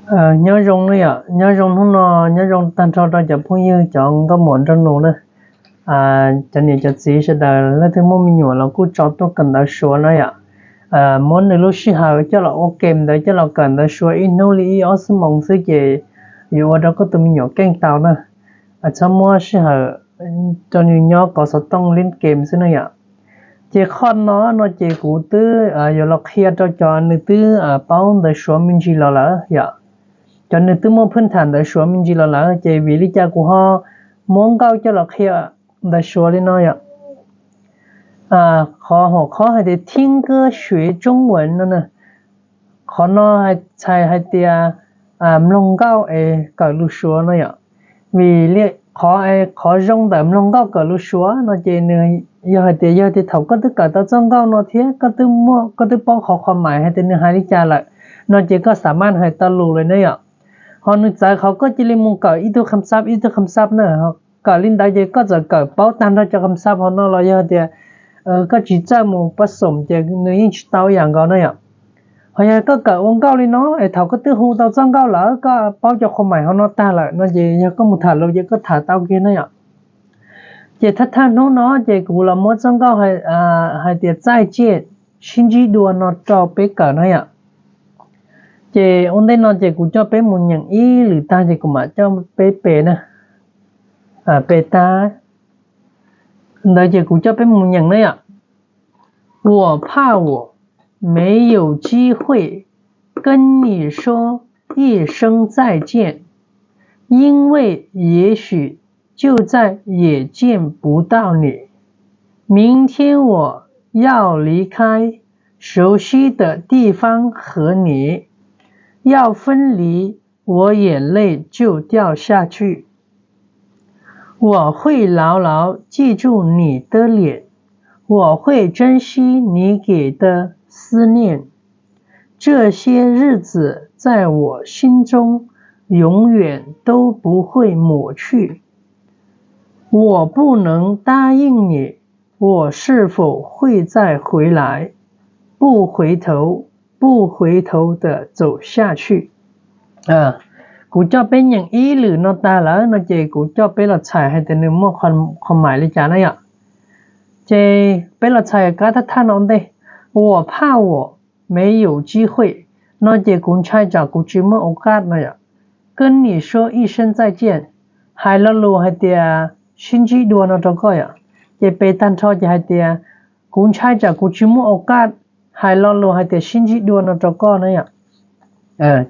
Nyob zoo na yom, nyob zoo hnub no, nyob zoo tag nrho rau cov phooj ywg cov nkauj muam nraug nus na. Cov niam cov txiv sawv daws leej twg muaj me nyuam los kuj tso tuaj kawm ntawv Suav na yom. Muab nws lub sij hawm coj los ua game ntawd, coj los kawm ntawv Suav ib hnub li ib ob xuab moos xwb ces yuav ua rau koj tus me nyuam keej tau na. Txhob muab sij hawm rau nws nyob kov xov tooj li game xwb na yom. Ces qhov no no ces kuv twb yuav los qhia rau cov nws twb paub ntawv Suav me ntsis los lawm yom. Cov nws twb muaj phwj tham ntawv Suav me ntsis los lawm ces vim li cas kuv ho muab nkauj coj los qhia ntawv Suav li no yom. Qhov hauv qhov hais tias 听歌学中文 no na, qhov no txhais hais tias mloog nkauj es kawm lus Suav no yom. Vim li qhov, qhov zoo ntawm mloog nkauj kawm lus Suav no ces nws yog hais tias, yog tias thaum koj twb kawm tau txoj nkauj no thiab koj twb paub qhov qhov mais hais tias nws hais li cas lawm no ces koj xam maj hais tau lus lawm ne yom. Ho nws txawv qhov koj cia li mus kawm ib tug kham xab ib tug kham xab na. Kawm li ntawd ces koj txawm kawm paub tag nrho cov kham xab hauv no los yog tias koj tsis txawj mus pab xoom ces nws yeej tsis tau ib yam nkaus na yom. Ho yog koj kawm ua nkauj li no es thaum koj twb hu tau txoj nkauj lawm, koj paub cov qhov mais hauv no tag lawm no ces yog koj mus tham lus ces koj tham tau kiag na yom. Ces thaj thaj hnub no ces kuv los muab txoj nkauj hais tias 再见, sib ntsib dua no rau peb kawm na yom. Ces ua ntej no ces kuv coj peb mus nyeem ib lwm tag ces kuv mam coj peb pe na. Pe tag ntawd ces kuv coj peb mus nyeem na yom. 我怕我没有机会跟你说一声再见，因为也许就再也见不到你。明天我要离开熟悉的地方和你，要分离，我眼泪就掉下去。 我会牢牢记住你的脸，我会珍惜你给的思念。这些日子在我心中永远都不会抹去。我不能答应你，我是否会再回来，不回头，不回头的走下去。 Kuv coj peb nyeem ib lwm no tag lawm no ces kuv coj peb los txhais hais tias nws muaj qhov mais li cas na yom. Ces peb los txhais kab thaj thaj no ntej. 我怕我没有机会 no ces kuv ntshai tsam kuv tsis muaj โอกาส no yom. 跟你说一声再见, hais lo lus hais tias sib ntsib dua no rau koj yom. Ces pe tag nrho ces hais tias kuv ntshai tsam kuv tsis muaj โอกาส hais lo lus hais tias sib ntsib dua no rau koj na yom.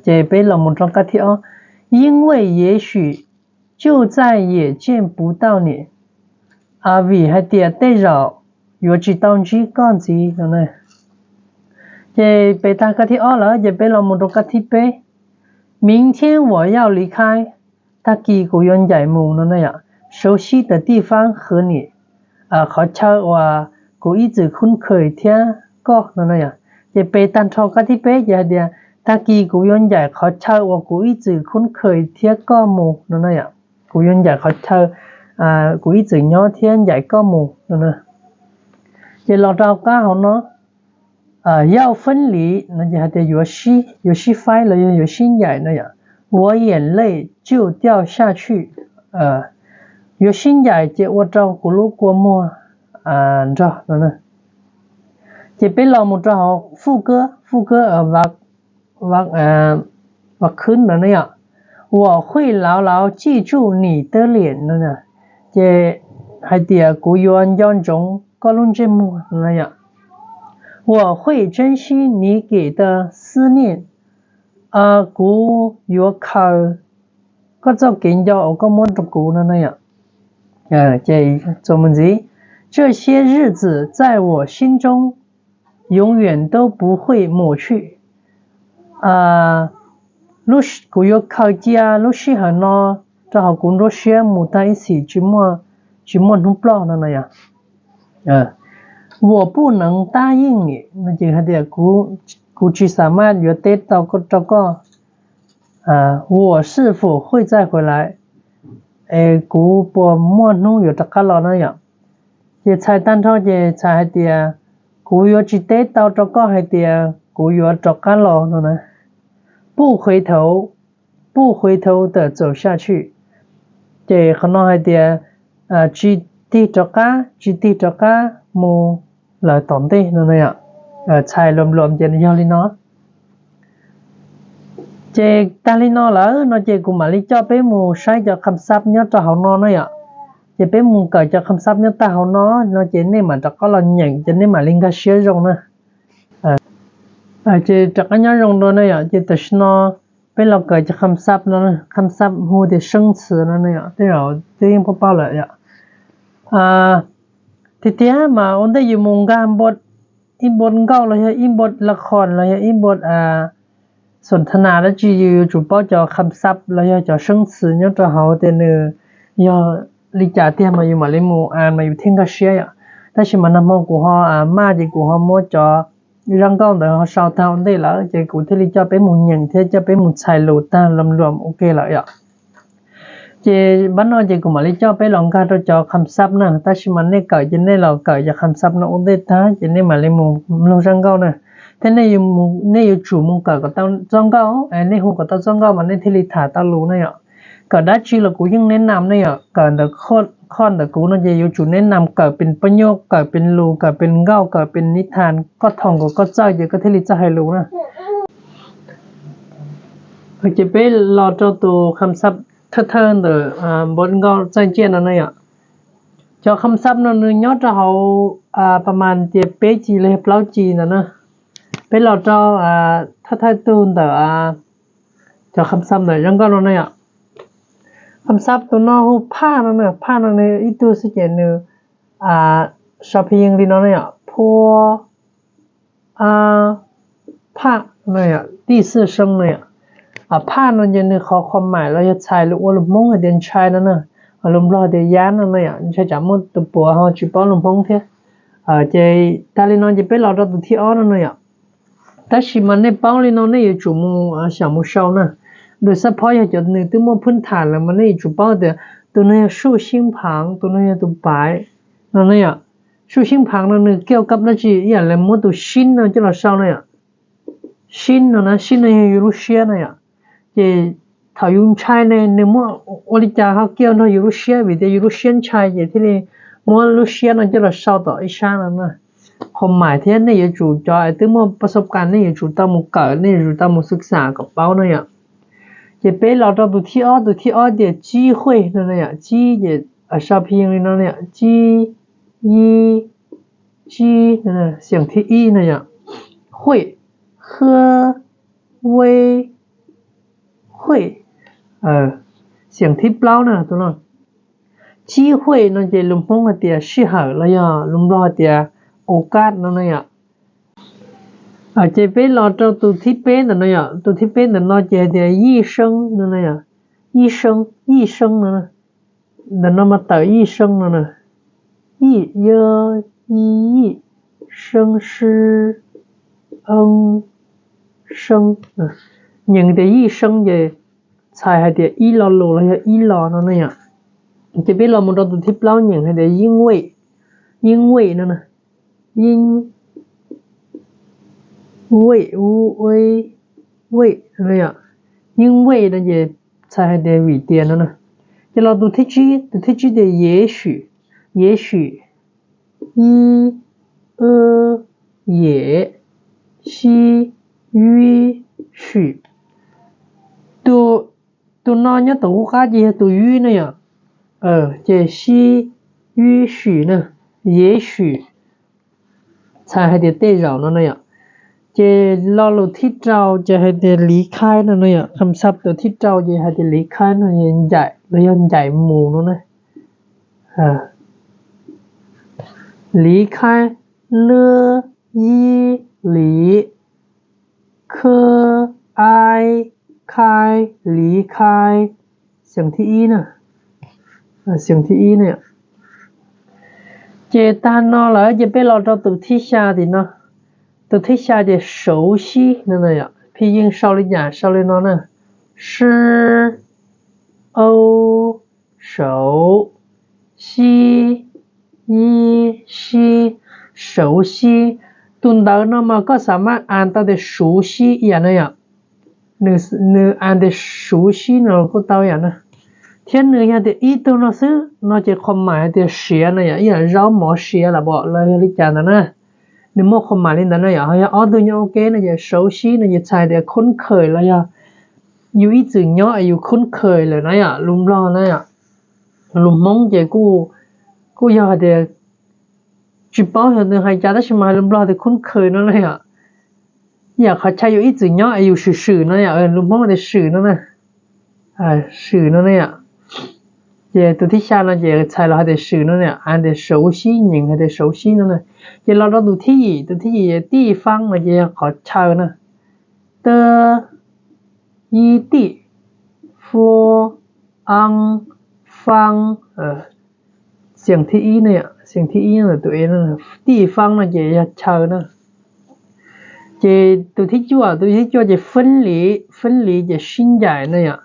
Ces peb los mus rau kab thib ob. 因为也许就再也见不到你, vim hais tias tej zaum yuav tsis tau ntsib koj ntxiv no na. Ces pe tag kab thib ob lawm ces peb los mus rau kab thib peb. 明天我要离开, tag kis kuv yuav ncaim mus no na yom. 熟悉的地方和你, qhov chaw uas kuv ib txwm คุ้นเคย thiab koj no na yom. Ces pe tag nrho kab thib peb ces hais tias tag kis kuv yuav ncaim qhov chaw uas kuv ib txwm คุ้นเคย thiab koj mus no na yom. Kuv yuav ncaim qhov chaw kuv ib txwm nyob thiab ncaim koj mus no na. Ces los rau kab hauv no, 要分离 no ces hais tias yuav sib faib los yog yuav sib ncaim no yom. 我眼泪就掉下去, yuav sib ncaim ces ua rau kuv lub kua muag nrog no na. Ces peb los mus rau hauv 副歌, 副歌, vaj khwb ntawd ne yom. 我会牢牢记住你的脸 no, ces hais tias kuv yuav nco ntsoov koj lub ntsej muag no yom. 我会珍惜你给的思念, kuv yuav khaws koj txoj kev nco uas koj muab rau kuv no na yom. Ces txuas mus ntxiv, 这些日子在我心中永远都不会抹去. Kuv yuav khaws cia lub sij hawm no rau hauv kuv nruab siab mus tag ib txhis, tsis muaj hnub ploj no na yom. 我不能答应你 no ces hais tias kuv tsis xam maj yuav teb tau rau koj. 我是否会再回来, es kuv puas muaj hnub yuav rov qab los no yom. Ces txhais tag nrho ces txhais hais tias kuv yuav tsis teb tau rau koj hais tias kuv yuav rov qab los no na. 不回头,不回头地走下去. Ces qhov no hais tias tsis tig rov qab, tsis tig rov qab mus lawm tom ntej no na yom. Txhais luam luam ces yog li no. Ces tag li no lawm no ces kuv mam li coj peb mus saib cov kham xab nyob rau hauv no na yom. Ces peb mus kawm cov kham xab nyob tag hauv no, no ces nej mam rov qab los nyeem ces nej mam li nkag siab zoo na. Ces rov qab nyob zoo dua na yom, ces tam sim no peb los kawm cov kham xab no, kham xab hu tias seeb txhwm no na yom, tej zaum twb yeej paub paub lawm yom. Tiag tiag mas ua ntej yus mus nkag ib npuas nkauj los yog ib npuas la khoos los yog ib npuas xuam tha nas dab tsi yus yuav tsum paub cov kham xab los yog cov seeb txhwm nyob rau hauv tias nws yog li cas tiag mas yus mam li mus mas yus thiaj nkag siab yom. Tab sis mas nag hmo kuv ho maj ces kuv ho muab cov zaj nkauj ntawd ho sau tag ua ntej lawm ces kuv thiaj li coj peb mus nyeem thiab coj peb mus txhais lus tag luam luam ua ke lawm yom. Ces npab no ces kuv mam li coj peb los nkag rau cov kham xab na, tab sis mas nej kawm ces nej los kawm cov kham xab no ua ntej tag ces nej mam li mus mloog zaj nkauj na. Thiab nej yuav tsum mus kawm kom tau txoj nkauj, nej hu kom tau txoj nkauj mas nej thiaj li tham tau lus na yom. Kawm dab tsi los kuv yeej neb nam ne yom, kawm ntawm khoj ntawm kuv no ces yuav tsum neb nam kawm pes paj nyuj, kawm pes lus, kawm pes nkauj, kawm pes nib thas, koj thoom kom koj txawj ces koj thiaj li txawj hais lus na. Ces peb los rau tus kham xab thawj thawj ntawm npuas nkauj txawj ciaj no na yom. Cov kham xab no nws nyob rau hauv pas mas tias peb ci los yog plaub ci ntawd na. Peb los rau thawj thawj tug ntawm cov kham xab ntawm zaj nkauj no na yom. Kham xab tus no hu phaj no na, phaj no nws ib tug xwb ces nws sau pheej yeej li no na yom, phua a phaj no yom, tij xwj seeb no yom. Phaj no ces nws qhov qhov maim los yog txhais lus ua lus Hmoob hais tias ntshai no na, lus Nplog tias yab no na yom, ntshai tsam muaj tus puav ho tsis paub lus Hmoob thiab. Ces tag li no ces peb los rau tus thib ob no na yom. Tab sis mas nej paub li no nej yuav tsum mus xyaum mus sau na. Lus xab phob yog cov nws twb muaj phwb tham lawm mas nej yuav tsum paub tias tus no yog suj xib phav, tus no yog tus paiv no na yom. Suj xib phav no nws kiaj kab dab tsi ib yam li muab tus sib no coj los sau na yom. Sib no na, sib no yog yus lub siab na yom. Ces thaum yus ntshai ne nws muab ua li cas ho kiaj nrog yus lub siab vim tias yus lub siab ntshai ces thiaj li muab lub siab no coj los sau tom ib sab no na. Qhov maim thiab nej yuav tsum cov twb muaj pas xab kas nej yuav tsum tau mus kawm, nej yuav tsum tau mus xwb xam kom paub na yom. Ces peb los rau tus thib ob, tus thib ob tias tsib huej no na yom, tsib ces sau pheej yeej li no na yom, tsib, ib, tsib, xeem thib ib no yom, huej, hwb, veb, huej. Xeem thib plaub na tus no, tsib huej no ces lus Hmoob hais tias sij hawm los yog lus Nplog hais tias o kas no na yom. Ces peb los rau tus thib peb ntawm no yom, tus thib peb ntawm no ces hais tias yij seeb no na yom, yij seeb, yij seeb no. Ntawm no mas tawm yij seeb no na, yij, yij, seeb, sib, eeb, seeb. Nyeem tias yij seeb ces txhais hais tias ib lo lus los yog ib lo no na yom. Ces peb los mus rau tus thib plaub nyeem hais tias yeej vej, yeej vej no na, yeej vej, u, vej, vej no yom. Yeej vej no ces txhais hais tias vim tias no na. Ces los tus thib tsib, tus thib tsib tias yev xwm, yev xwm, yib, wb, yem, sib, vib, xwm. Tus no nyob tom qub qab ces yog tus vib na yom. Ces sib, vib, xwm na, yev xwm, txhais hais tias tej zaum no na yom. Ces lo lus thib rau ces hais tias liv khaib no na yom, kham xab tus thib rau ces hais tias liv khaib no ncaim los yog ncaim mus no na. Liv khaib, lwb, yib, liv, khwb, aib, khaib, liv khaib. Xeem thib ib na, xeem thib ib na. Ces tag no lawm ces peb los rau tus thib xya tim no. Tus thib xya ces sauv sib no na yom, pheej yeej sau li cas sau li no na. Sib, au, sauv, sib, yib, sib, sauv sib. Tus ntawd no mas koj xam maj as tau tias suv sib ib yam no yom. Nws, nws as tias suv sib no kuj tau yam na. Thiab nws yog tias ib tug no xwb no ces qhov mais hais tias siav no yom, ib yam zaub mov siav los pom los yog li cas ntawd na. Nws muaj qhov mais li ntawd na yom. Ho yog ob tug nyob ua ke no ces suv sib no ces txhais tias khub khawm los yog yus ib txwm nyob es yus khub khawm lawm na yom, lus Nplog na yom. Lus Hmoob ces kuj yog hais tias tsis paub yog nws hais cas tab sis mas hais lus Nplog tias khub khawm no na yom. Yam qhov chaw yus ib txwm nyob es yus swm swm no yom, lus Hmoob tias swm no na. Swm no na yom. Ces tus thib xya no ces txhais los hais tias swm no na, hais tias suv sib nyeem hais tias suv sib no na. Ces los rau tus thib yim, tus thib yim tij faab no ces yog qhov chaw na. Tw, yib tij, fu, an, faab. Xiam thib ib na, xiam thib ib ntawm tus e, tij faab no ces yog chaw na. Ces tus thib cuaj, tus thib cuaj ces fab liv, fab liv ces sib ncaim na yom.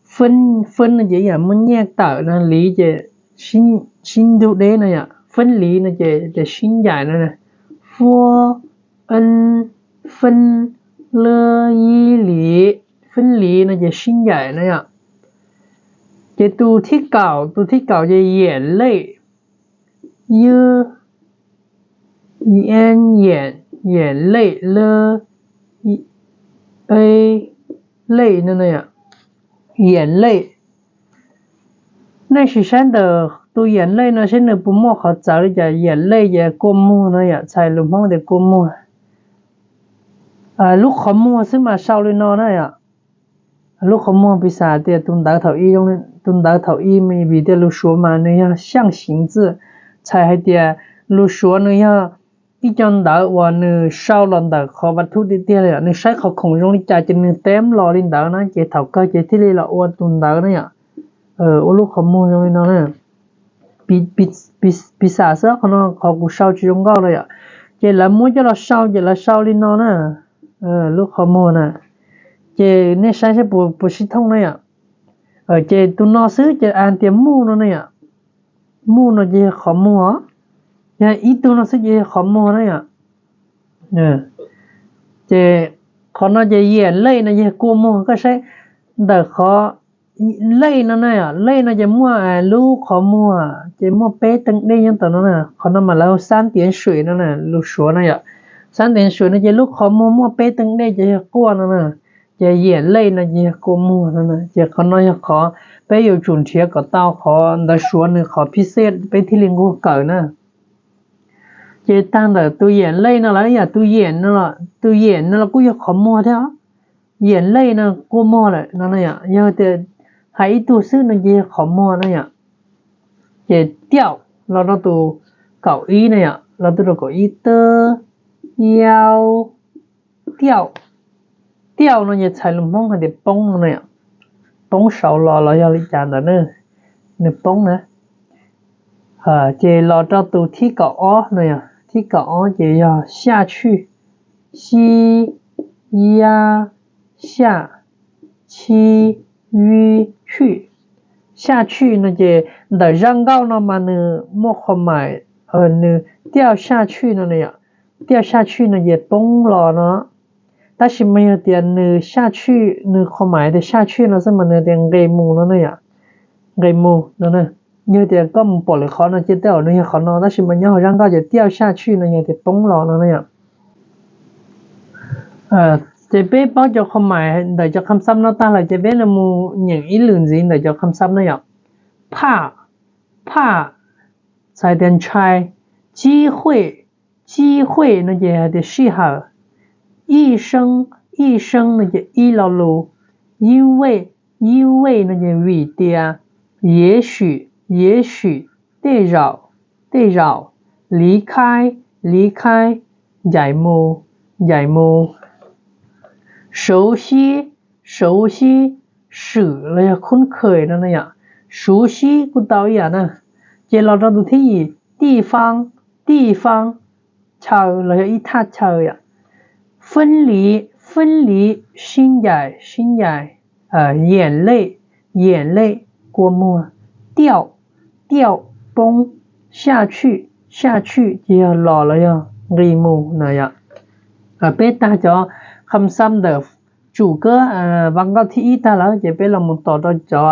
Fab no ces yam muaj nyiaj tawm no, liv ces sib ntug deb no yom. Fab liv no ces sib ncaim no. Fab, fab, lab, yib liv, fab liv no ces sib ncaim na yom. Ces tus thib kaum, tus thib kaum ces yam lej, yam, yam lej, lab, lej no, yam lej. Nej sim saib ntawm tus yam lej no seb nws puas muaj qhov txawv li cas. Yam lej ces kua muag no yom, txhais lus Hmoob tias kua muag. Lub qhov muag xwb mas sau li no na yom. Lub qhov muag piv xam tias tus ntawv thaum i, tus ntawv thaum i vim tias lus Suav mas nws yog xyaj xiv txwj, txhais hais tias lus Suav nws yog ib co ntawv uas nws sau los ntawm qhov vaj thuj tiag tiag li, nws saib qhov khoom zoo li cas ces nws teb los li ntawd na, ces thaum kawg ces thiaj li los ua tus ntawv na yom. Ua lub qhov muag zoo li no na. Piv xam xwb, qhov no qhov kuv sau tsis zoo nkauj no yom. Ces lawv muab coj los sau ces lawv sau li no na, lub qhov muag na. Ces nej saib saib puas sib thooj na yom. Ces tus no xwb ces as tias muj no ne yom. Muj no ces yog qhov muag, yog ib tug no xwb ces yog qhov muag na yom. Ces qhov no ces yam lej no yog kua muag. Koj saib ntawm qhov lej no na, lej no ces muaj lub qhov muag ces muaj peb teej dej nyob tom no na. Qhov no mas lawv hu xab tiav sim no na, lus Suav na yom. Xab tiav sim no ces lub qhov muag muaj peb teej dej ces yog quaj no na. Ces yam lej no ces yog kua muag no na. Ces qhov no yog qhov peb yuav tsum nrhiav kom tau qhov ntawv Suav nws qhov phij xej peb thiaj li nquag kawm na. Ces tag ntawm tus yam lej no los ib yam tus yam no, tus yam no los kuj yog qhov muag thiab. Yam lej no kua muag lawm no na yom. Yog tias hais ib tug xwb no ces yog qhov muag na yom. Ces tiaum los rau tus kaum ib na yom, los tus rau kaum ib, tw, yau, tiaum. Tiaum no ces txhais lus Hmoob hais tias poob no na yom. Poob saud los los yog li cas ntawd na, nws poob na. Ces los rau tus thib kaum ob no, thib kaum ob ces yog xyaj tshwj, xib, yab, xyaj, tshib, yib, tshwj. Xyaj tshwj no ces ntawm zaj nkauj no mas nws muaj qhov mais, nws tiaum xyaj tshwj no na yom. Tiaum xyaj tshwj no ces poob los no. Tab sis mas yog tias nws xyaj tshwj, nws qhov mais tias xyaj tshwj no xwb mas nws tias nqis mus no na yom. Nqis mus no. Yog tias koj mus pom lwm qhov no ces tej zaum nws yog qhov no, tab sis mas nyob hauv zaj nkauj ces tiaum xyaj tshwj no yog tias poob los no na yom. Ces peb paub cov qhov mais ntawm cov kham xab no tag lawm ces peb los mus nyeem ib lwm ntxiv ntawm cov kham xab na yom. Phaj, phaj, txhais tias ntshai. Tsib huej, tsib huej no ces hais tias sij hawm. Ib seeb, ib seeb no ces ib lo lus. Yib vej, yib vej no ces vim tias. Ye xyum, ye xyum, tej zaum, tej zaum. Liv khaib, liv khaib, ncaim mus, ncaim mus. Suv sib, suv sib, swm los yog khub khawm no na yom. Suv sib kuj tau ib yam na. Ces los rau tus thib yim, tij faab, tij faab, chaw los yog ib thaj chaw yom. Fab liv, fab liv, sib ncaim, sib ncaim. Yam lej, yam lej, kua muag. Tiaum, tiaum, poob. Xyaj tshwj, xyaj tshwj ces yog los los yog nqis mus na yom. Peb tag cov kham xab ntawm tsum kawb vas nkauj thib ib tag lawm ces peb los mus tom rau cov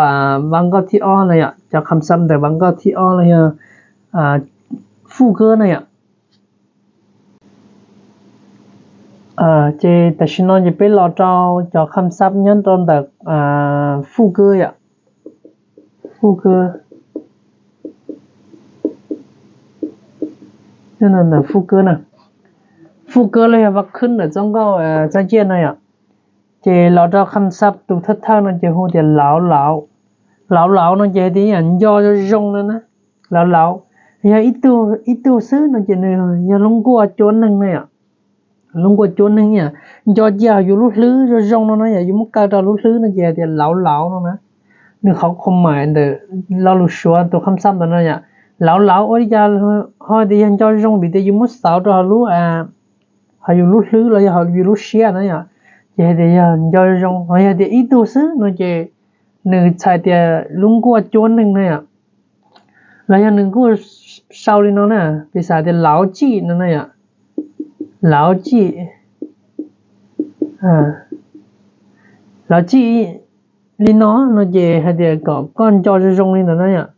vas nkauj thib ob na yom, cov kham xab ntawm vas nkauj thib ob los yog fuj kawb na yom. Ces tam sim no ces peb los rau cov kham xab nyob rau ntawm fuj kawb yom, fuj kawb, ntawm fuj kawb na, fuj kawb los yog vas khwb ntawm txoj nkauj txaj ciaj na yom. Ces los rau kham xab tus thawj thawj no ces hu tias lauv lauv, lauv lauv no ces hais tias yam nco zoo zoo no na, lauv lauv. Yog ib tug xwb no ces nws yog lub nkuaj cuab neeg na yom, lub nkuaj cuab neeg yam nco cia yus lub hlwb zoo zoo no na yom, yus muab kaw rau lub hlwb no ces hais tias lauv lauv no na. Nws qhov qhua mais ntawm lo lus Suav tus kham xab ntawd no yom, lauv lauv ua li cas ho tias yog nco zoo vim tias yus muab xauv rau hauv lub, hauv yus lub hlwb los yog hauv yus lub siab na yom, ces hais tias yog nco zoo. Ho yog tias ib tug xwb no ces nws txhais tias lub nkuaj cuab neeg na yom, los yog nws kuj sau li no na, piv xam tias lauv cim no na yom, lauv cim, lauv cim li no no ces hais tias kom koj nco zoo zoo li ntawd na yom.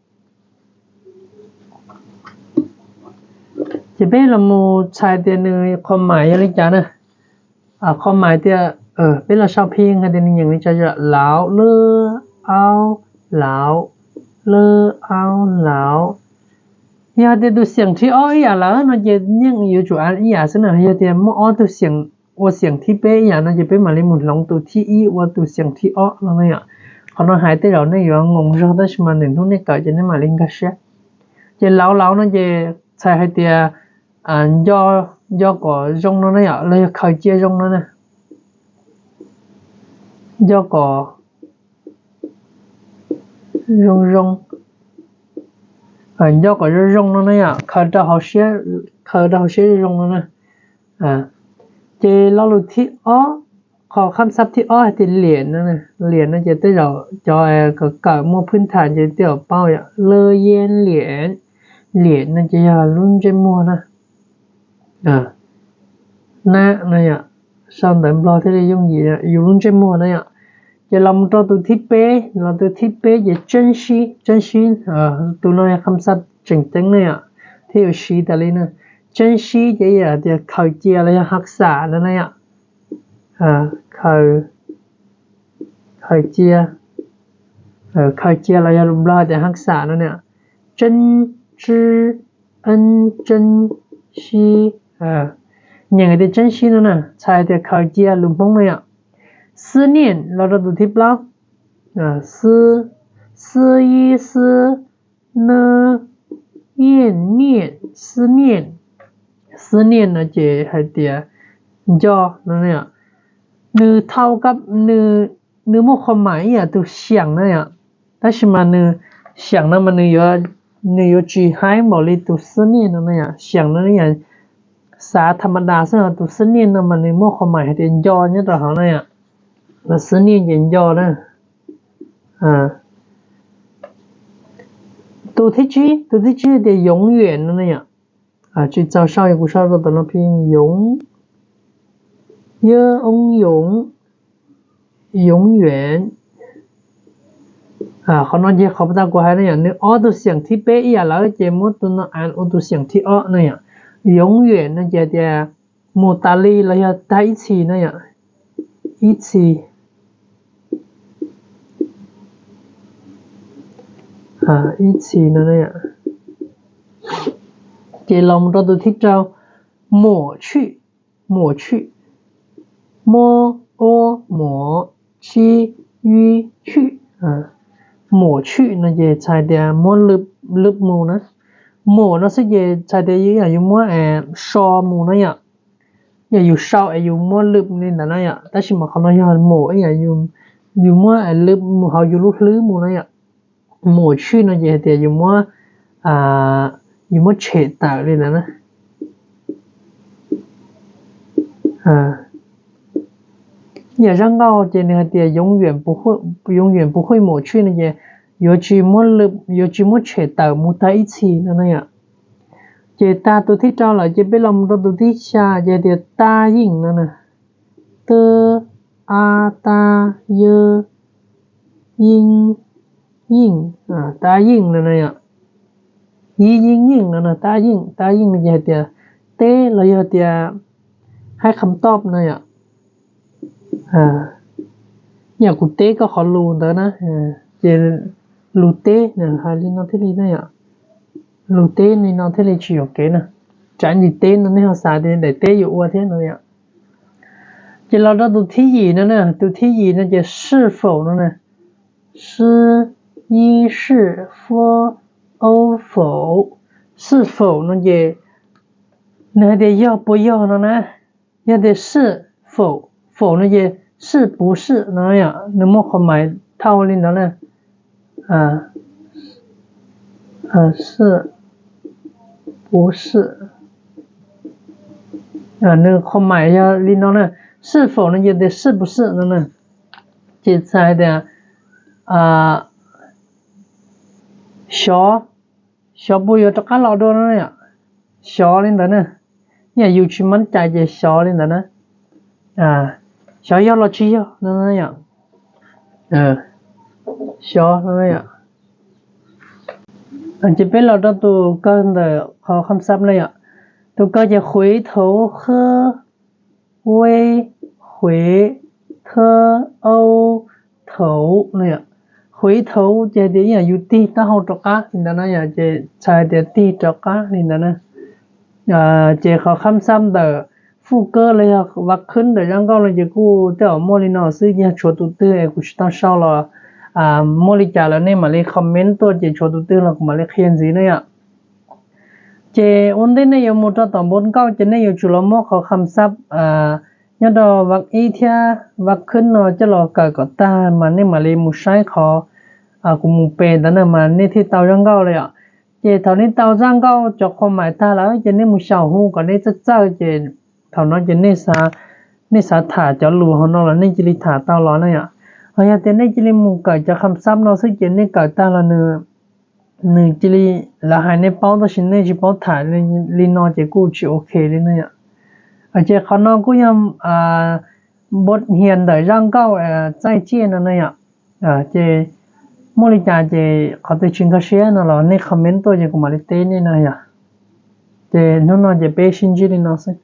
Ces peb los mus txhais tias nws qhua mais yog li cas na. Qhua mais tias, peb los sau phi hais tias nws nyeem li cas, lauv, lwb, aub, lauv, lwb, aub, lauv. Yog tias tus xiam thib ob ib yam lawm no ces yeej yuav tsum ib yam xwb na. Yog tias muaj ob tug xiam ua xiam thib peb ib yam no ces peb mam li mus hloov tus thib ib ua tus xiam thib ob no na yom. Qhov no hais tej zaum nej yuav ngoo zog tab sis mas nws hnub nej kawm ces nej mam li nkag siab. Ces lauv lauv no ces txhais hais tias nco kom zoo no na yom, los yog khaws cia zoo no na, nco kom zoo zoo, nco kom zoo zoo no na yom, khaws rau hauv siab, khaws rau hauv siab zoo zoo no na. Ces lo lus thib ob, qhov kham xab thib ob hais tias liam no, liam no ces tej zaum cov kawm muaj phwb tham ces tej zaum paub yom, lawb yeeb liam, liam no ces yog lub ntsej muag na, nab no yom, sau ntawv Nplog thiaj li yooj yim, yus lub ntsej muag na yom. Ces los mus rau tus thib peb, los tus thib peb ces tseeb sib, tseeb sib, tus no yog kham xab tseem ceeb na yom, thiab yus siv tas li na. Tseeb sib ces yam tias khaws cia los yog haj xam no na yom, khaws cia, khaws cia los yog lus Nplog tias haj xam no na. Tseeb, tsib, eeb, tseeb, sib, nyeem hais tias tseeb sib no na, txhais tias khaws cia lus Hmoob na yom. Xwb niaj los rau tus thib plaub, xwb, xwb ib xwb, nab, yeej niaj, xwb niaj. Xwb niaj no ces hais tias nco no na yom. Nws thau, nws muaj qhua mais ib yam tus xiam na yom, tab sis mas nws, xiam no mas nws yuav tsis haib npaum li tus xwb niaj no na yom. Xiam no yam xav tham ma das xwb, tus xwb niaj no mas nws muaj qhua mais hais tias nco nyob rau hauv na yom. Los xwb niaj ces nco na. Tus thib tsib, tus thib tsib tias yoov yuam no na yom. Tsis txaus sau, kuv sau rau tom no phi, yoov, yawb oob yoov, yoov yuam. Qhov no ces qhov puag ta kuv hais na yom, nws ob tug xiam thib peb ib yam lawm ces muab tus no add ua tus xiam thib ob na yom. Yoov yuam no ces tias mus tas li los yog tag ib txhis na yom, ib txhis, ib txhis no. Ces los mus rau tus thib rau, muam tshwm, muam tshwm, muab, ua, muam, tshib, yib, tshwm. Muam tshwm no ces txhais tias muab lwm mus na. Muam no xwb ces txhais tias yam yus muab so mus na yom. Yam yus sau es yus muab lwm li ntawd na yom, tab sis mas qhov no yog muam ib yam yus muab lwm mus hauv yus lub hlwb mus na yom. Muam tshwm no ces hais tias yus muab, yus muab tshem tawm li ntawd na. Yam zaj nkauj ces nws hais tias yoov yuam puv huj muam tshwm no ces yuav tsis muab lwm, yuav tsis muab tshem tawm mus tag ib txhis no na yom. Ces tag tus thib rau lawm ces peb los mus rau tus thib xya ces hais tias tab yeej no na. Tab, a, ta, y, yeej, yeej, ta yeej no na yom. Yi yeej yeej no na, ta yeej, ta yeej no ces hais tias teb los yog tias haib kham tob no yom. Yam kuv teb koj qhov lus ntawd na, ces lus teb hais li no thiaj li na yom. Lus teb li no thiaj li tsis yuam kev na. Tsam ntsis teb no nej ho xav tias daim teb yuav ua thiab no yom. Ces los rau tus thib yim no na, tus thib yim no ces 是否 no na. 是, yi, 是, fu, ou, 否. 是否 no ces nws hais tias yog puas yog no na. Yog tias 是否, 否 no ces 是不是 no yom, nws muaj qhov mais thauj li ntawd na. 是, 不是, nws qhov mais yog li no na. 是否 no ces tias 是不是 no na. Ces txhais hais tias xyov, xyov puas yuav rov qab los dua no yom. Xyov li ntawd na. Yam yus tsis mab cai ces xyov li ntawd na. Xyov yog los tsis yog no yom. Xyov no. Ces peb los rau tus kawg ntawm qhov kham xab na yom. Tus kawg ces 回头喝, 微, 回, 特, 欧, 头 no yom. 回头 ces hais tias ib yam yus tig taub hau rov qab li ntawd na yom, ces txhais hais tias tig rov qab li ntawd na. Ces qhov kham xab ntawm 副歌 los yog วักขึ้น ntawm zaj nkauj no ces kuj tej zaum muaj li no xwb, yog tshuav tus twg es kuv tsis tau sau los muaj li cas los nej mam li comment tuaj ces tshuav tus twg los kuv mam li qhia ntxiv na yom. Ces ua ntej nej yuav mus rau tom npoo nkauj ces nej yuav tsum los muab qhov kham xab nyob rau วัก ib thiab วักขึ้น no coj los kawm kom tag mas nej mam li mus saib qhov kuv mus pem ntawd na mas nej thiaj tau zaj nkauj li yom. Ces thaum nej tau zaj nkauj cov qhov mais tag lawm ces nej mus xyaum hu kom nej txawj txawj ces thaum no ces nej xav tham cov lus hauv no los nej cia li tham tau los na yom. Ho yog tias nej cia li mus kawm cov kham xab no xwb ces nej kawm tag los nws cia li, lawv hais nej paub tab sis nej tsis paub tham li no ces kuj tsis ok li na yom. Ces qhov no kuj yog npoo hias ntawm zaj nkauj txaij ciaj no na yom. Ces muaj li cas ces qhov twg tsis nkag siab no los nej comment tuaj ces kuv mam li teb nej na yom. Ces hnub no ces peb sib ntsib li no xwb.